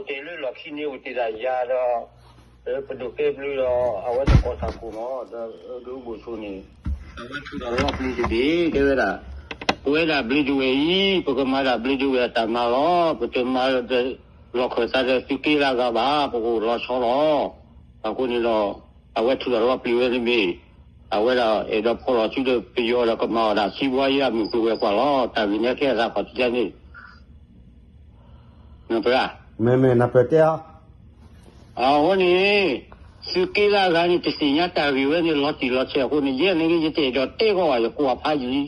တဲလၢလီၢ်ခံန့ၣ် အိၣ်တ့ၢ်ဒၣ်ယၤဒီး ပဒိၣ်ကဲဘျုးဒီး အဝဲန့ၣ်ကီၢ်ဆၣ်ခိၣ်မး ဒီးဒုးအိၣ်ဘိၣ်ဆိၣ်န့ၣ် အဝဲထုးဒီးလီပျံၤတဘ့ၣ် တဲဝဲဒၣ်, ပဝဲဒၣ်ဘျ့ဒဝဲၢ်အံၤ ပကမၤဒၣ်ဘျ့ဒဝဲၢ်အတၢ်မၤလီၤ. ပတမၤလီၢ်ခၢၣ်သးဒီးသုးက့လၢအဂၤဘၣ်, ပကအိၣ်လီၤဆီလီၤ. အဃိန့ၣ်ဒီး အဝဲထုးဒီးလီပျံၤဝဲတဘ့ၣ်, အဝဲဒၣ်အဲၣ်ဒိးဖီၣ်လီၤစုဒီးပယီၤဒီးကမၤအီၣ်ဒၣ် စီးပွားရေး အမုၢ်ကျိၤဝဲၤကွာ်လီၤ. တၢ်ဂ့ၢ်န့ၣ်ကဲအသးခီၣ်ထံးန့ၣ် နပရၢ်, မ့မ့ၢ်နပၢၢ်တဲအီၤ, အဃိန့ၣ် သုးက့လၢအဂၤန့ၣ် တသ့ၣ်ညါတၢ်ဂ့ၢ်ဝဲန့ၣ် လီၤတံၢ်လီၤဆဲးအဃိန့ၣ် ယဲန့ၣ်က့ ယတအဲၣ်ဒိးတဲကီးဘၣ် ယကွၢ်ဖးယံာ်လံ.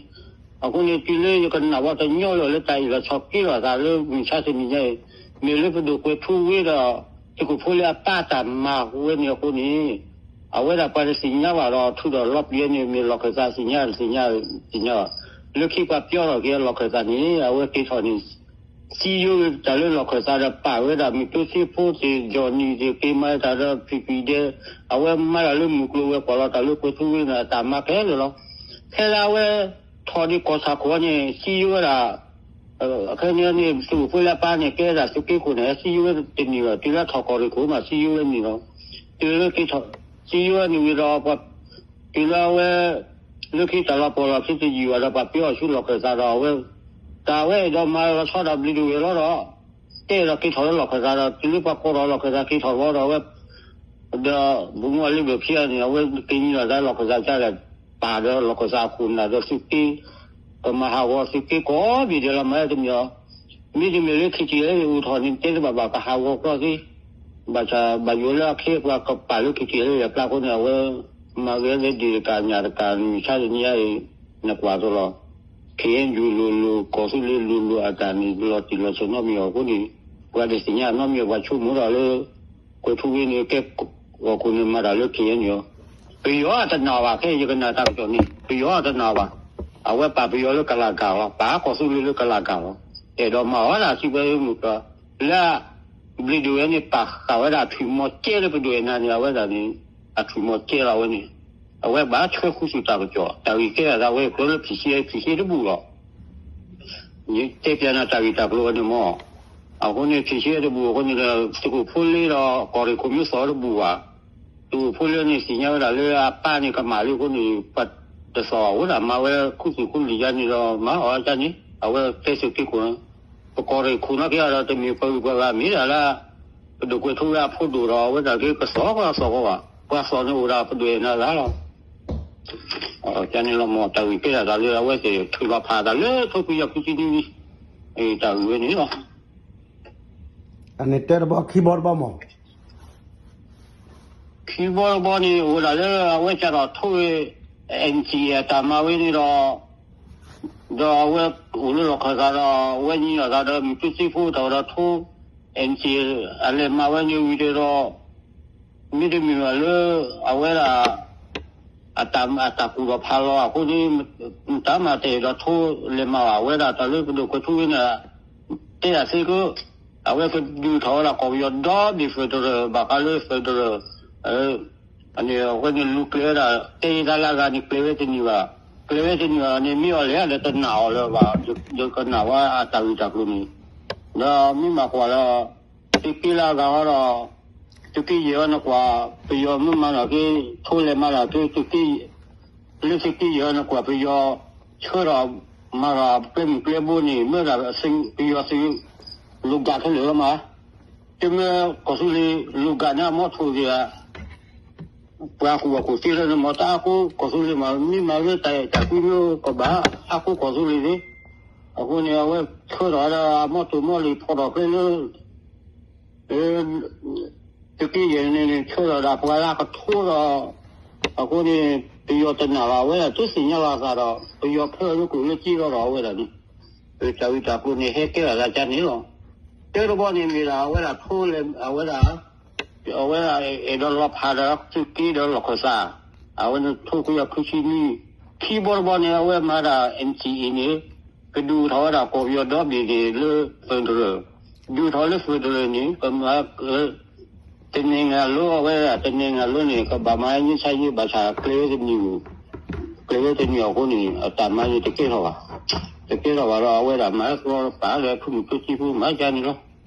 အဃိန့ၣ် တုၤလၢယကနၣ်ဝဲတညီလၢာ်လၢတၢ်အ့ၣ်လိာ်ဆိးက့လိာ်အသးလၢမုၢ်ဆါတနံၤညါအံၤ, မ့ၢ်လၢပဒိၣ်ကွဲးထူဝ့ဒီး သုးခိၣ်ဖိလၢအပၢ်တၢ်မၤဝဲန့ၣ်အဃိန့ၣ် အဝဲဒၣ်ပှၤတသ့ၣ်ညါဘၣ်ဒီး ထုးဒီးလီပျံၤန့ၣ် မ့ၢ်လီၢ်ခၢၣ်သးသ့ၣ်ညါတသ့ၣ်ညါ တသ့ၣ်ညါဘၣ်. လၢခံပှၤပျီထီၣ်က့ၤလီၢ်ခၢၣ်သးန့ၣ် အဝဲက့ၤထီၣ်န့ၣ် စံယိဝဲတၢ်လၢလီၢ်ခၢၣ်သးဒီး ပာ်ဝဲဒၣ်မုၢ်ကျိၤသ့ၣ်ဖိသ့ၣ် ကၠီၣ်နံၣ်သ့ၣ် က့ၤမၤတၢ်ဒီးဖံးဖံးဒဲး, အဝဲမၤတၢ်လၢမုၢ်ကျိၤဝဲၤကွာ်လီၤ တၢ်လၢကွဲးထူဝ့န့ၣ် အတၢ်မၤခဲလၢာ်လီၤ. ဖဲလၢအဝဲထီၣ်ဒံးကီၢ်ဆၣ်ခိၣ်န့ၣ် စံယိဝဲဒၣ် ခဲန့ၣ်န့ၣ် သုးခိၣ်ဖိလၢအပၢ်န့ၣ် ကဲဒၣ်သုးက့ခိၣ်န့ၣ် စံယိဝဲတန့ၢ်ဘၣ်, တုၤလၢထီၣ်ကီၢ်ရ့ၣ်ခိၣ်မး စံယိဝဲန့ၢ်လီၤ. တုၤလၢက့ၤထီၣ် စံယိဝဲန့ၢ်ဝံၤဒီး တုၤလၢအဝဲ လၢခံတၢ်လီၤပှီၢ်လီၢ်ခံတယံာ်ဘၣ်ဒီး ပှၤပျီအီၤဆူလီၢ်ခၢၣ်သးဒီး အဝဲ တၢ်ဝဲအဲၣ်ဒိးမၤလီၤဆီဒၣ်ဘျ့ဒဝဲၢ်လီၤဒီး တဲဒီးက့ၤထီၣ်လၢလီၢ်ခၢၣ်သးဒီး တုၤလၢပှၤကိးထီၣ်လီၢ်ခၢၣ်သးက့ၤထီၣ်လီၤဒီး အဝဲ ဒီးဘုမူအလ့ဘၢၣ်ခံဂၤန့ၣ် အဝဲက့ၤနံၤလီၤသးလီၢ်ခၢၣ်သးကလဲၣ် ပာ်ဒီးလီၢ်ခၢၣ်သးအခိၣ်နၢ်ဒီးသုးက့ ကမၤဟးဂီၤသုးက့ကိးဘ့ၣ်ဒဲးလီၤ မၤတမံၤအီၤ, မ့တမ့ၢ်လၢ ခံထံၣ်လၢအိၣ်ထီၣ်န့ၣ် တဲတဘၣ်ဘၣ် ကဟးဂီၤကျီသ့, ဘၣ်ဆၣ်ဘၣ်ယိၣ်လၢအခ့အပှၤကပာ်လၢ ခံထံၣ်လၢအပျၢ်အဃိန့ၣ် အဝဲ မၤဂ့ၤလၢဒ့ၣ်တကးညၣ်တကး မုၢ်ဆါတနံၤညါအံၤ နကွၢ်သိးလီၤ. ခ့ၣ်အဲၣ်ယူၣ်လိၤလိၤ ကီၢ်သူလ့ၤလိၤလိၤအတၢ်န့ၣ် လီၤတံၢ်လီၤဆဲးနီတမံၤအီၤအဃိန့ၣ် ပှၤတသ့ၣ်ညါနီတမံၤ ပှၤဆိကမိၣ်ဒီးလၢ ကွဲးထူဝ့န့ၣ် ကဲဂီၤခိၣ်န့ၣ် မၤတၢ်လၢခ့ၣ်အဲၣ်ယူၣ်လီၤ. ပယီၤအတနာ်ဘၣ် ခဲအံၤယကနၣ်တၢ်ကစီၣ်န့ၣ် ပယီၤအတနာ်ဘၣ်. အဝဲပာ်ပယီၤလၢကလၤကၢ်လီၤ. ပာ်ကီၢ်သူလ့ၤလၢကလၤကၢ်လီၤ. အဲၣ်ဒိးမၤအီၣ်ဒၣ်စံးပှဲၤမုၢ်ကီၢ် လၢ ဘျ့ဒဝဲၢ်န့ၣ် ပာ်ဃာ်ဝဲဒၣ်ထွံၣ်မီၤကဲလၢပဒိၣ်အဲၣ်နၤန့ၣ် အဝဲဒၣ်န့ၣ် အထွံၣ်မီၤကဲလီၤဝဲန့ၣ် အဝဲဘၣ်ထွဲဃုာ်ဆူၣ်တၢ်ကစီၣ် တၢ်ဂ့ၢ်ကဲထီၣ်သးဝဲကျိလၢ ဖံးဆံ ဖံးဆံတဘူၣ်လီၤ. ယတဲပျးနၤတၢ်ဂ့ၢ်တၢ်ကျိၤဝဲန့ၣ်မး. အဃိန့ၣ် ဖံးဆံတဘူၣ်အဃိန့ၣ်ဒီး သုးခိၣ်ဖိလ့ဒီး ကီၢ်ရ့ၣ်ခိၣ်မ့ၢ်သီၣ်တဘူၣ်ဘၣ်. သုးခိၣ်ဖိလ့န့ၣ် သ့ၣ်ညါဝဲဒၣ်လၢအပၢ်န့ၣ်ကမၣ်လံအဃိန့ၣ် ပှၤတသီၣ်အဃိဒၣ် မၤဝဲခူသူၣ်ခူလံာ်ယါန့ၣ်ဒီး မၤအီၣ်အါန့ၣ် အဝဲတဲသုးက့ခိၣ်န့ၣ် ပကီၢ်ရ့ၣ်ခိၣ်နီၣ်က့ၤဒီး တမ့ၢ်ပှၤဂုၤပှၤဂၤမ့ၢ်ဒၣ်လၢ ပဒိၣ်ကွဲးထူဝ့အဖိဒိၣ်ဒီး အဝဲဒၣ်က့ကသီၣ်ကသီၣ်ကီးဘၣ်. ပှၤသီၣ်န့ၣ်အိၣ်ဒၣ်ပဒိၣ်အဲၣ်နၤသးလီၤ. ကန့ၣ်လီၤမ့ၢ် တၢ်ဂ့ၢ်ကဲထီၣ်သးလၢအဝဲသ့ၣ်ထုးလီၤဖးသးလၢထိခွံကယၤခွံဆံနွံ တၢ်ဂ့ၢ်ဝဲန့ၣ်လီၤ. အန့ၣ်တဲတဘီ ခံဘီတဘီမး. ခံဘီတဘီန့ၣ် အိၣ်ဒၣ်လၢအဝဲကဒီးထိၣ်ဝဲ NCA အတၢ်မၤဝဲန့ၣ်ဒီး ဒီးအဝဲအိၣ်လၢလီၢ်ခၢၣ်သးဒီး အဝဲညီလီၤသးဒီး မုၢ်တူစ့ဖိတၢ်ဝဲဒီးထိၣ် NCA အလဲၤမၤဝဲန့ၣ်ဝံၤဒီး မ့တမ့ၢ်ဘၣ်လၢ အဝဲဒၣ် အတၢ်ကူၣ်ထီၣ်ဖးလီၤအဃိန့ၣ် မတၤမးတအဲၣ်ဒိးထိၣ်လဲၤမၤဘၣ် အဝဲဒၣ်တၢ်လၢပဒိၣ်ကွဲးထူဝ့န့ၣ် တဲဒၣ်သ့က အဝဲကဒုးထီၣ်ဝဲဒၣ်ကီၢ်ပယီၤဒီဘ့ၣ် federal ဘၣ်ဃးလၢ federal န့ၣ် အဝဲန့ၣ်လူၤကျဲၤဝဲဒၣ် တဲယံာ်တၢ်လၢအဂၤန့ၣ် ကျဲၤဝဲတန့ၢ်ဘၣ်. ကျဲၤဝဲတန့ၢ်ဘၣ်န့ၣ် မ့ၢ်အီၤလဲၣ်ဒီးတနာ်အီၤလၢၤဘၣ် ယကနၣ်ဝဲအတၢ်ဂ့ၢ်တၢ်ကျိၤန့ၣ် ဒီးမ့ၢ်မၤကွၢ်လၢ သုးက့လၢအဂၤဃီဒီး သုးက့ယဲၢ်အီၤနကွၢ် ပယီၤမ့ၢ်မၤလီၤက့ ထိၣ်လဲၤမၤလီၤက့ သုးက့ လၢသုးက့ယဲၢ်အီၤနကွၢ် ပယီၤဆှၢထီၣ်မၤထီၣ်ကျဲမုၢ်ကျဲဘိန့ၣ် မ့ၢ်ဒၣ်ပယီၤသုး လူၤကးခဲလၢာ်လီၤမး တမ့ၢ်ကီၢ်သူလ့ၤလူၤကးန့ၣ် အမီထိၣ်က့ၤဧါ ပှၤကူၣ်ဘၣ်ကူၣ်သ့လၢနမၤတၢ်အါကိးကီၢ်သူလ့ၤမး မ့ၢ်မၤလၢတၢ်အဲၣ်တၢ်ကွံမ့ၢ်ကဘၣ် အါကိးကီၢ်သူလ့ၤသ့ၣ် အဃိန့ၣ် အဝဲဆှၢထီၣ်ဝဲဒၣ်အမီထိၣ်မီလံၤဖီၣ်ထီၣ်ကျဲလၢ သုးက့ယဲၢ်န့ၣ် ဆှၢထီၣ်ဒၣ်ပှၤလၢကထိဒီး အဃိန့ၣ် ပယီၤတနာ်ဘၣ်ဝဲဒၣ် တသ့ၣ်ညါဘၣ်အသးဒီး ပယီၤဖၢလၢကျိၣ်လၢစ့လီၤဒီးအဝဲဒၣ်န့ၣ် တၢ်ဂ့ၢ်တၢ်ကျိၤန့ၣ် ဟဲကဲထီၣ်သးကန့ၣ်လီၤ. တၢတဘီန့ၣ်မ့ၢ်ဒၣ် အဝဲဒၣ်ထိလဲၤ အဝဲဒၣ် အဝဲဒၣ်အဲၣ်ဒိးလီၤဖးဒီးသုးက့ဒီးလီၢ်ခၢၣ်သး အဝဲန့ၣ်ထိၣ်ခွံကယၤခွံဆံနွံ ခံဘီတဘီန့ၣ် အဝဲမၤဒၣ် NCA န့ၣ် ကဒုးအိၣ်ထီၣ်ဝဲဒၣ်ကီၢ်ပယီၤဒီဘ့ၣ်န့ၣ်လၢ federal ဒုးအိၣ်ထီၣ်လၢ federal န့ၣ် ကမၤ တနံၤငါလိအဝဲဒၣ် တနံၤငါလိန့ၣ် ကဘၣ်မၤညၣ်ဆါယ့ၣ်ဘၣ်ဆၣ်ကျဲဝဲတန့ၢ် ကျဲဝဲတန့ၢ်အဃိန့ၣ် အတၢ်မၤန့ၣ်တကဲထီၣ်ဘၣ် တကဲထီၣ်ဘၣ်ဒီး အဝဲဒၣ်မၤလၢကျီပာ်လၢဖုမုၢ်ကျိစံဖိမၤကန့ၣ်လီၤ.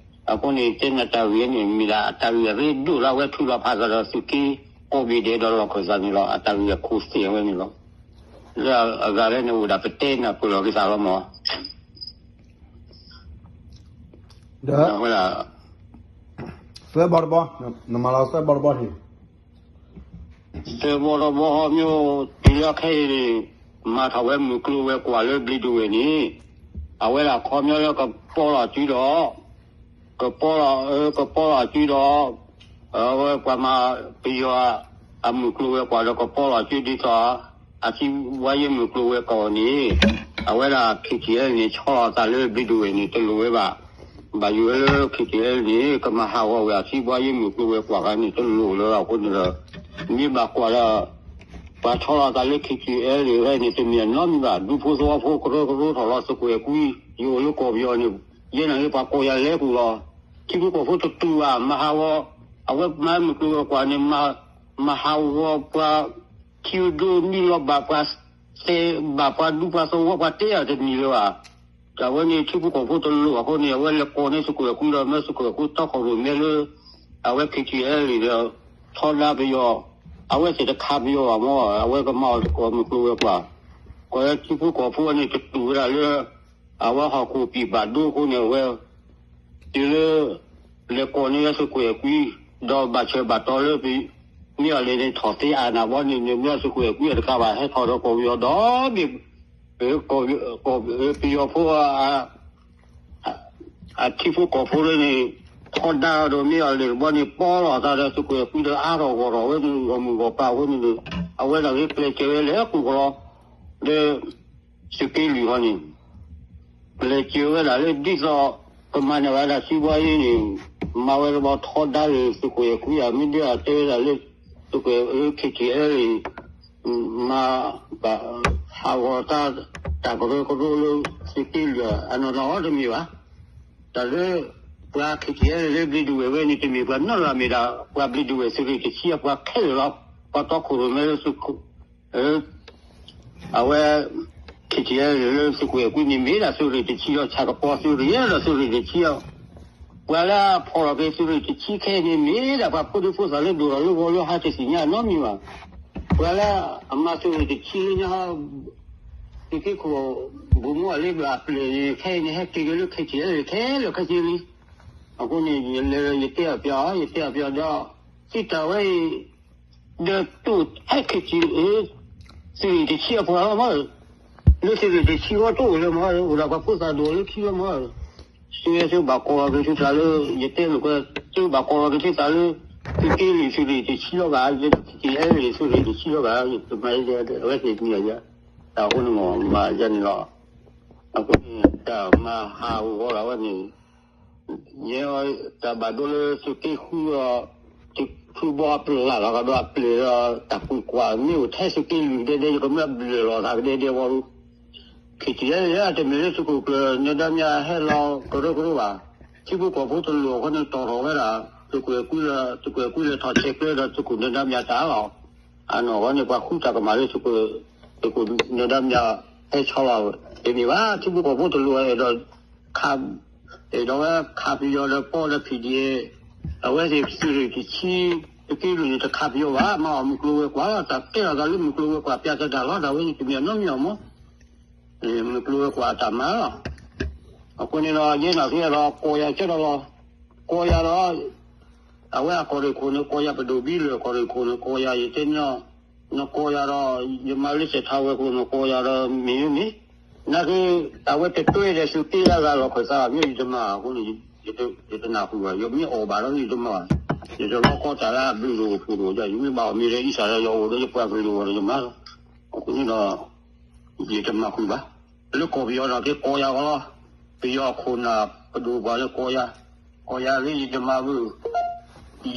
အဃိန့ၣ် တဲနၤတၢ်ဂ့ၢ်န့ၣ် မ့ၢ်ဒၣ်အတၢ်ဂ့ၢ်အရ့ဒိၣ်လၢအဝဲထုးလီၤဖးသးဒီးသုးက့ကိးဘ့ၣ်ဒဲးဒီးလီၢ်ခၢၣ်သးန့ၣ်လီၤ. အတၢ်ဂ့ၢ်အခိၣ်သ့ၣ်အဝဲန့ၣ်လီၤ. လၢအဂၤလၢန့ၣ်အိၣ်ဒၣ်ပတဲနၢ်ပၢၢ်လီၤက့ၤသးလီၤမး. ဒီး သၢဘီတဘီ, နမၤလီၤသၢဘီတဘီန့ၣ် သၢဘီတဘီဟီမ့ၢ် တုၤလၢခဲအံၤန့ၣ် မၤထီၣ်ဝဲမုၢ်ကျိၤဝဲၤကွာ်လၢဘျံးဒဝဲၢ်န့ၣ် အဝဲဒၣ်ခီပညီလၢကပီလီၤစုဒီး ကပီလီၤ ကပီလီၤစုဒီး အဝဲပှၤမၤပယီၤအမုၢ်ကျိၤဝဲၤကွာ်ဒီးကပီလီၤစုဒ်သိး အထံဘှါယ့မုၢ်ကျိၤဝဲၤကွာ်န့ၣ် အဝဲဒၣ် ခံကၠံၣ်အဲလ်န့ၣ် ဆီလီၤအသးလၢဘျံးဒဝဲၢ်န့ၣ် တလိၣ်ဝဲဘၣ်. ဘၣ်ယိၣ်ဝဲလၢ ခံကၠံၣ်အဲလ်န့ၣ် ကမၤဟးဂီၤဝဲအထံဘှါယ့မုၢ်ကျိၤဝဲၤကွာ်ဂၤန့ၣ် တလိၣ်လၢအဃိန့ၣ်ဒီး မ့ၢ်ဘၣ်ကွၢ်ဒီး ပှၤဆီလီၤအသးလၢ ခံကၠံၣ်အဲလ် န့ၣ် တမ့ၢ်အနီတမံၤဘၣ်. ဒူဖိသဝီဖိကရၢကရိထီၣ်လီၤ သုးကွဲးကွံ ယအိၣ်လၢကီၢ်ပယီၤန့ၣ် ယဲန့ၣ်လၢပှၤကိးယၤ လဲၤကူၣ်လီၤ. ထံဖိကီၢ်ဖိတတူၢ်ဘၣ် မၤဟးဂီၤ အဝဲမၤမုၢ်ကျိၤဝဲၤကွာ်န့ၣ် မၤဟးဂီၤပှၤ ထံဒိၣ်နံၣ်လီၤဘၣ်ပှၤ သဲဘၣ်ပှၤဒူပှၤသဝီပှၤတဲအီၤတမံၤလၢၤဘၣ်. အဝဲန့ၣ်ထံဖိကီၢ်ဖိတလိၣ်အဃိန့ၣ် အဝဲလဲၤကိးန့ၢ်သုးကွဲးကွံဒီး မ့ၢ်သုးကွဲးကွံတီခိၣ်ရိၣ်မဲလၢ အဝဲ ခံကၠံၣ်အဲလ် န့ၣ်ဒီး ထီဒါပယီၤ အဝဲသ့ၣ်တခးပယီၤဘၣ်မ့ၢ် အဝဲကမၤအီၤတကိးမုၢ်ကျိၤဝဲၤကွာ် ကီၢ်လၢထံဖိကီၢ်ဖိန့ၣ် တတူၢ်ဝဲဒၣ်လၢ အဝဲဟီၣ်ခိၣ်ပံာ်ဘၣ်ဒိအဃိန့ၣ် အဝဲ တုၤလၢ လဲၤကိးန့ၢ်ဝဲသုးကွဲးကွံ ဒီးဘၣ်ဆၢဘၣ်တီလၢ မ့ၢ်အီၤလဲၣ်န့ၣ် ထီၣ်သ့အါနၢ်ဘီန့ၣ် မ့ၢ်သုးကွဲးကွံအတကးဘၣ် ဟဲထီၣ်ဒီးကီၢ်ပယီၤဒီဘ့ၣ် ပယီၤဖိ အထံဖိကီၢ်ဖိလၢန့ၣ် ထီဒါဒီးမ့ၢ်အီၤလဲၣ်တဘီန့ၣ် ပီလီၤအသးဒီးသုးကွဲးကွံဒီး အါထီၣ်ဂီၢ်ထီၣ်ဝဲန့ၣ် ဂီၢ်မုၢ်ဂီၢ်ပၤအဃိန့ၣ် အဝဲဒၣ်ဂ့ၤကျဲးစၢးဝဲလဲၤကူၣ်ကလီ ဒီး သုးက့လွံၢ်ဟီန့ၣ် ကျဲးစၢးဝဲဒၣ်လၢဒ်သိး ကမၤန့ၢ်ဝဲဒၣ်ထံဘှါယ့န့ၣ် မၤဝဲတဘျီထီဒါလၢသုးကွဲးကွံဧါ မ့ၢ်ဒၣ်တဲဝဲဒၣ်လၢ သုးကွဲး ခံကၠံၣ်အဲလ် မၤဘၣ်ဟးဂီၤတၢ် တၢ်ကရၢကရိလၢသုးက့လွံၢ်အနီၢ်နီၢ်တမ့ၢ်ဘၣ်. တၢ်လၢ ပှၤ ခံကၠံၣ်အဲလ် လၢဘျံးဒဝဲၢ်ဝဲန့ၣ် တမ့ၢ်ပှၤနီတဂၤမ့ၢ်ဒၣ် ပှၤဘျံးဒဝဲၢ်သုးရ့ၣ်တဆံအပှၤခဲလၢာ်လီၤ. ပှၤတီခိၣ်ရိၣ်မဲလၢသုးခိၣ် အဝဲ ခံကၠံၣ်အဲလ် လၢသုးကွဲးကွံန့ၣ် မ့ၢ်ဒၣ်သုးရ့ၣ်တဆံလီၤ. ဆၣ်ကပီၤသုးရ့ၣ်ဒီးသုးရ့ၣ်တဆံလီၤ. ပှၤလၢအဖီၣ်လီၤက့ၤသုးရ့ၣ်တဆံခဲအံၤန့ၣ် မ့ၢ်ဒၣ်ပှၤဖိဒံဖိသၣ်လၢဒိၣ်ထီၣ်လၢဂီၤလၢဟါတသ့ၣ်ညါနီတမံၤဘၣ်. ပှၤလၢအမၤသုးရ့ၣ်တဆံလၢညါ သုးက့ခိၣ် ဘူးမူအလ့ဘၢၣ်အပျဲၢ်န့ၣ် ခဲအံၤန့ၣ် ဟဲက့ၤက့ၤလၢ ခံကၠံၣ်အဲလ် ခဲလၢာ်ခဲဆ့လံ. အဃိန့ၣ် ယလဲၤဒီးယတဲအီၤပျီ ယတဲအီၤပျီဒီး စံးတၢ်ဝဲအံၤ ဒီးတိၣ်ဟဲ ခံကၠံၣ်အဲလ် သုးရ့ၣ်တဆံအပှၤလီၤမး, လၢသုးရ့ၣ်တဆံဝဲတအိၣ်လၢၤမး, အိၣ်ဒီးပှၤဖိသၣ်ဒိၣ်လၢခံလီၤမး. သုဝဲသုဘၣ်ကိးလီၤက့ၤသုသးလၢ ယတဲလိာ်ကွဲ သုဘၣ်ကိးလီၤက့ၤသုသးလၢ သုးက့လွံၢ်သုးရ့ၣ်တဆံလီၤဂာ်, ယဲ ခံကၠံၣ်အဲလ် သုးရ့ၣ်တဆံလီၤဂာ်, ယတမၤအဝဲသ့ၣ်မံၤအယါ, တၢ်အဃိန့ၣ်မ့ၢ် မၤယါန့ၣ်လီၤ. အဃိန့ၣ် တၢ်မၤဟးဂီၤလီၤဝဲန့ၣ် ယဲ တၢ်ဘၣ်ဒိလၢသုးက့ဃုဒီး ထံဖုဘီအပျၢ်လီၤကဒီးအပျဲၢ်ဒီး တၢ်ကွံာ်ကွၢ်မ့ၢ်အိၣ်ထဲသုးက့လွံၢ်ဒဲဒဲ ယကမၢဘျၢၣ်လီၤသးကဒဲဒဲဝဲလီၤ. ခံကၠံၣ်အဲလ် တမ့ၢ်လၢသုးခိၣ်ကျၢၢ်နၢၤဒါမၠါဟဲလီၤကရၢကရိဘၣ်. ထံဖိကီၢ်ဖိတလိၣ်အဃိန့ၣ် တီၢ်ထီၣ်ဝဲဒၣ် သုးကွဲးကွံလၢ သုးကွဲးကွံလၢထီၣ်ဆဲးကျၢဒီးသုးခိၣ်နၢၤဒါမၠါတၢ်လီၤ. အနီၢ်ဂီၢ်န့ၣ် ပှၤဃုတၢ်ကမၣ်လၢသုးခိၣ် သုးခိၣ်နၢၤဒါမၠါဟဲဆီလီၤ တမ့ၢ်ဘၣ်. ထံဖိကီၢ်ဖိတလိၣ်အဲၣ်ဒိး ခး အဲၣ်ဒိးဝဲခးပယီၤဒီးပီဒီး ခံဒံၣ် အဝဲသ့ၣ်သုးရ့ၣ်တဆံ သုးက့လွံၢ်န့ၣ် တခးပယီၤဘၣ်, မၤအီၣ်မုၢ်ကျိၤဝဲၤကွာ်လီၤ. တၢ်ကဲထီၣ်သးလၢမုၢ်ကျိၤဝဲၤကွာ် ပျၢ်သတးလီၤ. တၢ်ဝဲန့ၣ်တမ့ၢ်အနီတမံၤအီၤမး, မုၢ်ကျိၤဝဲၤကွာ်အတၢ်မၤလီၤ. အဃိန့ၣ်ဒီး ယဲနာ်က့ဒီး ကိးယၤကဲဒီးလီၤ. ကိးယၤဒီး အဝဲအကီၢ်ရ့ၣ်ခိၣ်န့ၣ် ကိးယၤပဒိၣ်ဘံလၢၢ်ကီၢ်ရ့ၣ်ခိၣ်န့ၣ် ကိးယၤ ယတဲန့ၣ် နကိးယၤဒီး ယမၤလၢစဲးထါဝဲၤကျိၤန့ၣ် ကိးယၤဒီးမ့ၢ်မ့ၢ် နာ်က့ အဝဲတတွဲဒီးသုးက့လၢအဂၤလီၤခၢၣ်သးဘၣ် မ့ၢ်ယတမၤအဃိန့ၣ် ယတနၢ်ဟူဘၣ် ယမ့ၢ်အီၣ်ဘၣ်ဒီးယတမၤဘၣ် ယတလီကီတၢ်လၢအဘျုးတအိၣ်ဖှိၣ်တအိၣ် ယမ့ၢ်ဘၣ်အီၣ်မ့ၢ်ဒီးအံသၣ်ဒီးယအိၣ်ဒီးယပှၤကလုာ်အဂီၢ်ဒီးယမၤလီၤ. အဃိန့ၣ်ဒီး ယတမၤဃုာ်ဘၣ်. လၢကီၢ်ပယီၤဒီးက့ၤကိးယၤဂီၤလီၤ. ပယီၤခိၣ်နၢ်ပဒိၣ်ပှၤလၢကိးယၤ, ကိးယၤလၢယတမၤဘၣ်, ယ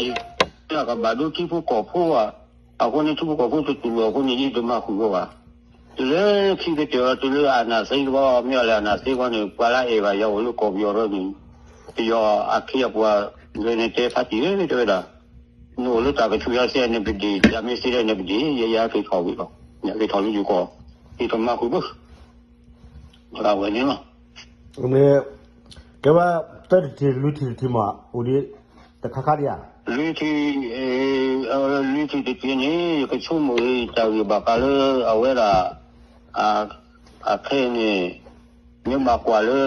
ကဘၣ်ဒိထံဖိကီၢ်ဖိဘၣ်. အဃိန့ၣ်ထံဖိကီၢ်ဖိတတူၢ်လိာ်အဃိန့ၣ် ယတမၤဃုာ်ဘၣ်. တုၤလၢခံကတၢၢ် တုၤလၢအနၢ်သ့တဘျီ မ့ၢ်အီၤလၢအနၢ်သ့ဘျီန့ၣ် ပှၤလၢအအဲၣ်ဘၣ်ယၤအိၣ်လၢကီၢ်ပယီၤဒီးန့ၣ် ပယီၤအခ့အပှၤ လဲၤန့ၣ်တဲဖးတံၢ်လၢတဲဝဲဒၣ် နအိၣ်လၢတၢ်ကဆူးယၤစဲးန့ၣ်ပဒ့ၣ် ယၤမ့ၢ်စ့းဒီးန့ၣ်ပဒ့ၣ် ယဲယၤက့ၤထီၣ်ဝံၤလီၤ. ယက့ၤထီၣ်လၢယိၤကီၢ် ယတမၤဃုာ်ဘၣ်. အဝဲန့ၣ်လီၤ. မ့ၢ် ကဲဝဲ သၢထံၣ်တထံၣ် လွံၢ်ထံၣ်တထံၣ်မး အိၣ်ဒံး တခါခါဒံးဧါ. လွံၢ်ထံၣ်, လွံၢ်ထံၣ်တထံၣ်န့ၣ် ယကဆိကမိၣ်အံၤ တၢ်ဂ့ၢ်ဘၣ်ဃးလၢအဝဲဒၣ် အခဲအံၤန့ၣ် မ့ၢ်ဘၣ်ကွၢ်လၢ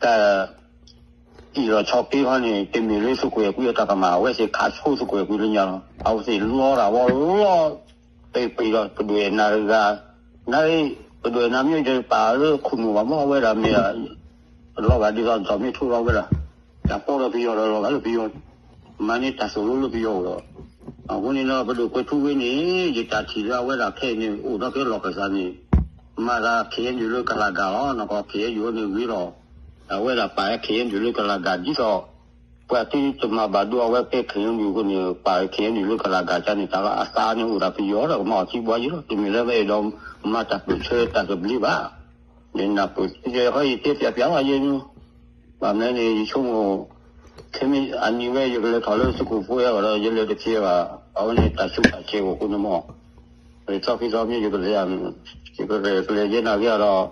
တၢ် အံၤလီၤဆီက့ခီန့ၣ် တမ့ၢ်လၢသကွဲၢ်ကွံအတၢ်ကမၣ် အဝဲသ့ၣ်ခးဆိသကွဲၢ်ကွံလၢညါလီၤ. အဝဲသ့ၣ်လီတၢ်ဝဲလီၤ ပပှ့ၤဒီး ပဒွဲၣ်နၤတဂၤ, နၤ ပဒွဲၣ်နၤမ့ၢ်ယပာ်လၢခိၣ်နူာ်ဘၣ်မး အဝဲဒၣ်မ့ၢ် လီၤဂာ်ဒ်သိး စီၤမ့ၣ်ထူလီၤဝဲဒၣ်, တၢ်ပီဒီးပယီၤဒီးလီၤဂာ်လၢပယီၤ, မၤန့ၢ်တၢ်သိၣ်လိလၢပယီၤအိၣ်ဒီး, အဃိန့ၣ်ဒီး ပဒိၣ်ကွဲးထူဝ့န့ၣ် ယတၢ်ထံၣ်လၢအဝဲဒၣ်ခဲအံၤန့ၣ် အိၣ်ဒီးကဲလီၢ်ကစၢ်န့ၣ် မၤသး ခ့ၣ်အဲၣ်ယူၣ် လၢကလၤဂၤလီၤ. နကီၢ် ခ့ၣ်အဲၣ်ယူၣ် န့ၣ်ဂ့ၤလီၤ. အဝဲဒၣ်ပာ် ခ့ၣ်အဲၣ်ယူၣ် လၢကလၤဂၤ ဒ်သိး ပှၤသုတမၤဘၣ်ဒိအဝဲဖဲ ခ့ၣ်အဲၣ်ယူၣ် အဃိန့ၣ် ပာ် ခ့ၣ်အဲၣ်ယူၣ် လၢကလၤဂၤန့ၣ် တၢ်လၢအသးန့ၣ်အိၣ်ဒီးပယီၤဒီး ကမၤအီၤထံဘှီယဲလီၤ. တမ့ၢ်လၢပအဲၣ်ဒိးမၤတၢ်ပၢၢ်ဆၢတၢ်ကဘျံးဘၣ်. ယနၢ်ပၢၢ် ယဲခီယတဲပၠးပၠးလီၤယဲန့ၣ် ဘၣ်မနုၤန့ၣ် ယဆိကမိၣ် ခဲမ့ၢ်အနံၤဝဲ ယကလဲၤထီၣ်လၢသုးခိၣ်ဖိအဂီၢ်ဒီး ယလဲၤတဖျဲဘၣ်. အဝဲန့ၣ်တၢ်ဆူးတၢ်ဆဲးအိၣ်အဃိန့ၣ်မး, သီခံသီမ့ၢ်ယကလဲၤ, ယကလဲၤကလဲၤယဲနာ်က့ဒီး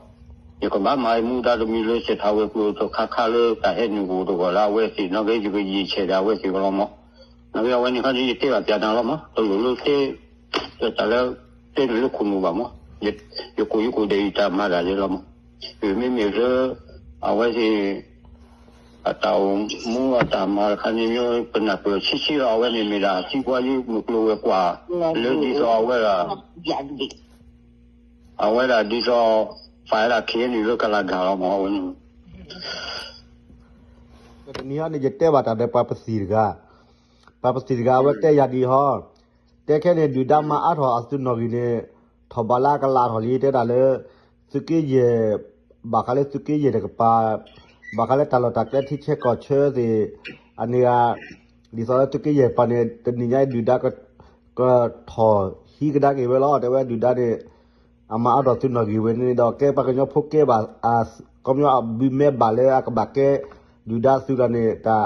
ယကဘၣ်မၤမူဒါတမံၤလၢ စဲးထီၣ်ဝဲၤကျိၤတခါခါလၢတၢ်ဟဲနုာ်ကအိၣ်တဂီၢ်လၢအဝဲသ့ၣ် နာ်က့ယကယံာ်ဆဲးဒီးအဝဲသ့ၣ်ကလီၤမး. နာ်က့အဝဲန့ၣ်ခီန့ၣ် ယတဲဘၣ်ပၠးနၤလီၤမး, တလိၣ်လၢတဲ တၢ်လၢတဲနုာ်လၢခိၣ်နူာ်ဘၣ်မး, ယကိၣ်ယကိၣ်ဒဲးအံၤတၢ်မၤတၢ်ယဲလီၤမး. မ့မ့ၢ်လၢ အဝဲသ့ၣ် အတၢ်အိၣ်မူအတၢ်မၤတခါန့ၣ် ပနၢ်ပၢၢ်ဆံးဆံးလီၤ. အဝဲန့ၣ်မ့ၢ်ဒၣ် သံကွၢ်ယုၢ်မုၢ်ကျိၤဝဲၤကွာ် လၢဒ်သိးအဝဲဒၣ် အဝဲဒၣ်ဒ်သိး ပာ်ဝဲဒၣ် ခ့ၣ်အဲၣ်ယူၣ် လၢကလၤဂၤလီၤမး အဝဲန့ၣ် တနံၤအံၤန့ၣ် ယတဲဘၣ်တၢ်ဒီးပှၤပသံၣ်တဂၤ, ပှၤပသံၣ်တဂၤအဝဲတဲယၤဒ်အံၤဟီ, တဲခဲန့ၣ် ဒုၣ်ဒါမၤအါထီၣ်အသုးနီၣ်ဂံၢ်န့ၣ် ထီၣ်ဘးလၢအကလးထီၣ်လံ တဲဒၣ်လၢ သုးက့ယဲၢ်, ဘၣ်ဃးလၢသုးက့ယဲၢ်တကပၤ, ဘၣ်ဃးလၢတၢ်လီၢ်တၢ်ကျဲထံဆဲးကီၢ်ဆၢသ့ၣ်, အန့ၣ်ဧါ, ဒ်သိးလၢသုးက့ယဲၢ်တကပၤန့ၣ် တနံၤညါအံၤဒုၣ်ဒါ ကထီၣ်ဟံးကဒါက့ၤဝဲလီၤ. တဲဝဲဒုၣ်ဒါန့ၣ် အမၤအါထီၣ်သုးနီၣ်ဂံၢ်ဝဲန့ၣ်ဒီး ကဲပှၤကညီဖိကဲဘၣ်, ကီပညီအဘုးမဲဘၣ်လၢအကဘၣ်ကဲ ဒုၣ်ဒါသုးလီၤန့ၣ် တၢ်